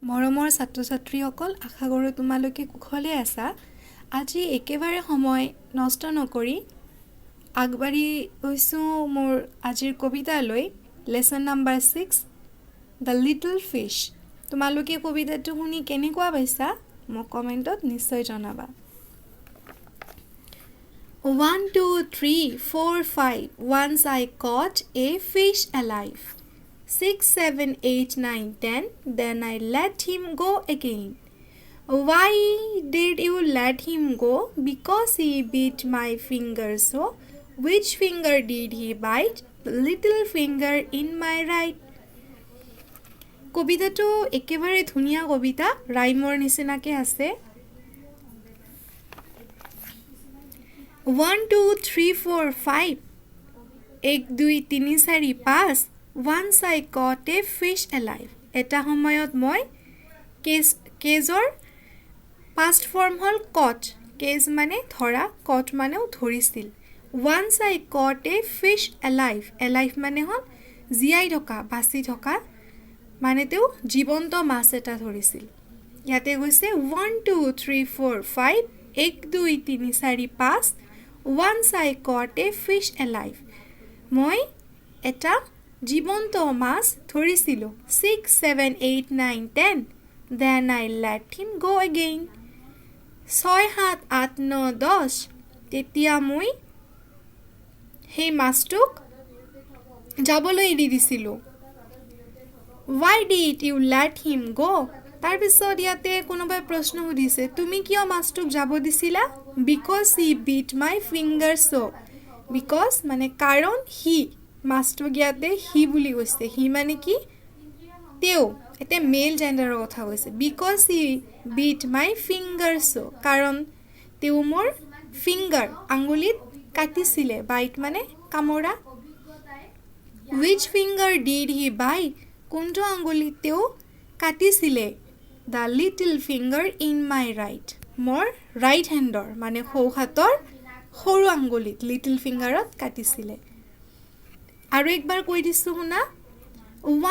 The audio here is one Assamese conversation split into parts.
মৰমৰ ছাত্ৰ ছাত্ৰীসকল, আশা কৰোঁ তোমালোকে কুশলে আছা। আজি একেবাৰে সময় নষ্ট নকৰি আগবাঢ়ি গৈছোঁ মোৰ আজিৰ কবিতালৈ, lesson number 6, the little fish. তোমালোকে কবিতাটো শুনি কেনেকুৱা পাইছা মোক কমেণ্টত নিশ্চয় জনাবা। 1, 2, 3, 4, 5, once I caught a fish alive. 6, 7, 8, 9, 10, then I let him go again. Why did you let him go? Because he bit my finger so. Which finger did he bite? The little finger in my right. কবিতাটো একেবাৰে ধুনীয়া কবিতা, ৰাইমৰ নিচিনাকে আছে। 1, 2, 3, 4, 5, 1, 2, 3, 4, 5, once I caught a fish alive. এটা সময়ত মই কেজৰ পাষ্ট ফৰ্ম হ'ল কট, কেজ মানে ধৰা, কট মানেও ধৰিছিল। Once I caught a fish alive, alive মানে হ'ল জীয়াই থকা, বাচি থকা, মানে তেওঁ জীৱন্ত মাছ এটা ধৰিছিল। ইয়াতে কৈছে 1, 2, 3, 4, 5, 1, 2, 3, 4, 5, once I caught a fish alive, মই এটা জীৱন্ত মাছ ধৰিছিলোঁ। 6, 7, 8, 9, 10, then I let him go again. 6, 7, 8, 9, 10, তেতিয়া মই সেই মাছটোক যাবলৈ এৰি দিছিলোঁ। Why did you let him go? তাৰপিছত ইয়াতে কোনোবাই প্ৰশ্ন সুধিছে, তুমি কিয় মাছটোক যাব দিছিলা? Because he bit my finger so. Because মানে কাৰণ, হি, মাছটোক ইয়াতে হি বুলি কৈছে। হি মানে কি? তেওঁ, এতিয়া মেল জেণ্ডাৰৰ কথা কৈছে। Because he bit my finger so, কাৰণ তেওঁ মোৰ ফিংগাৰ, আঙুলিত কাটিছিলে। বাইট মানে কামোৰা। Which finger did he bite? কোনটো আঙুলিত তেওঁ কাটিছিলে? The little finger in my right, মোৰ ৰাইট হেণ্ডৰ মানে সোঁহাতৰ সৰু আঙুলিত, লিটল ফিংগাৰত কাটিছিলে। আৰু একবাৰ কৈ দিছোঁ শুনা।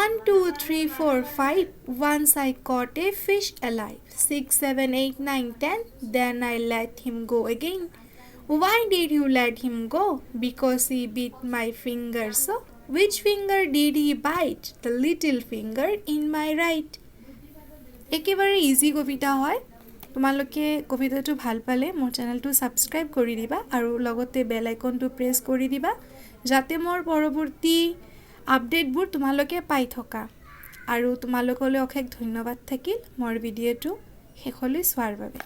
1, 2, 3, 4, 5, once I caught a fish alive. 6, 7, 8, 9, 10, then I let him go again. Why did you let him go? Because he bit my finger so. Which finger did he bite? The little finger in my right. একেবাৰে ইজি কবিতা হয়। তোমালোকে কবিতাটো ভাল পালে মোৰ চেনেলটো ছাবস্ক্ৰাইব কৰি দিবা আৰু লগতে বেল আইকনটো প্ৰেছ কৰি দিবা, যাতে মোৰ পৰৱৰ্তী আপডেটবোৰ তোমালোকে পাই থকা। আৰু তোমালোকলৈ অশেষ ধন্যবাদ থাকিল মোৰ ভিডিঅ'টো শেষলৈ চোৱাৰ বাবে।